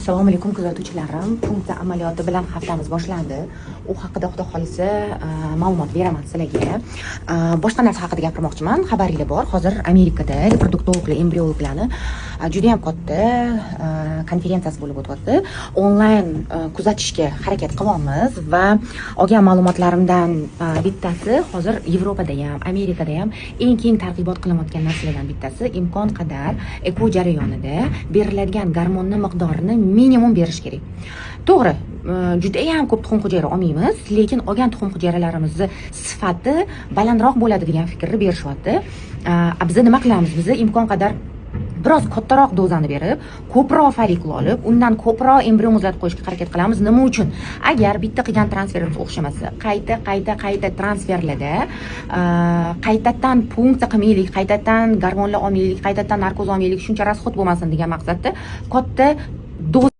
Assalomu alaykum, kuzatuvchilarim. Punksiya amaliyoti bilan haftamiz boshlandi. U haqida, Xudo xohlasa, ma'lumot beraman sizlarga. Boshqa narsa haqida gapirmoqchiman. Xabaringlar bor, hozir Amerikada reproduktologlar, embriologlarni juda ham katta konferensiyasi bo'lib o'tyapti. Onlayn kuzatishga harakat qilyapmiz va olgan ma'lumotlarimdan bittasi, hozir Yevropada ham, Amerikada ham eng keng targ'ibot qilinayotgan narsalardan bittasi imkon qadar ЭКО jarayonida beriladigan gormonni miqdorini minimum berish kerak. To'g'ri, judayam ko'p tuxum hujayra olmaymiz, lekin olgan tuxum hujayralarimizni sifati balandroq bo'ladi degan fikrni berishyapti. A biza nima qilamiz? Biza imkon qadar biroz kattaroq dozani berib, ko'proq follikul olib, undan ko'proq embrion muzlatib qo'yishga harakat qilamiz. Nima uchun? Agar bitta qilgan transferimiz o'xshamasa, qayta, qayta, qayta transferlarda qaytadan punksiya qilmaylik, qaytadan gormonlar olmaylik, qaytadan narkoz olmaylik, shuncha расход bo'lmasin degan maqsadda katta doza.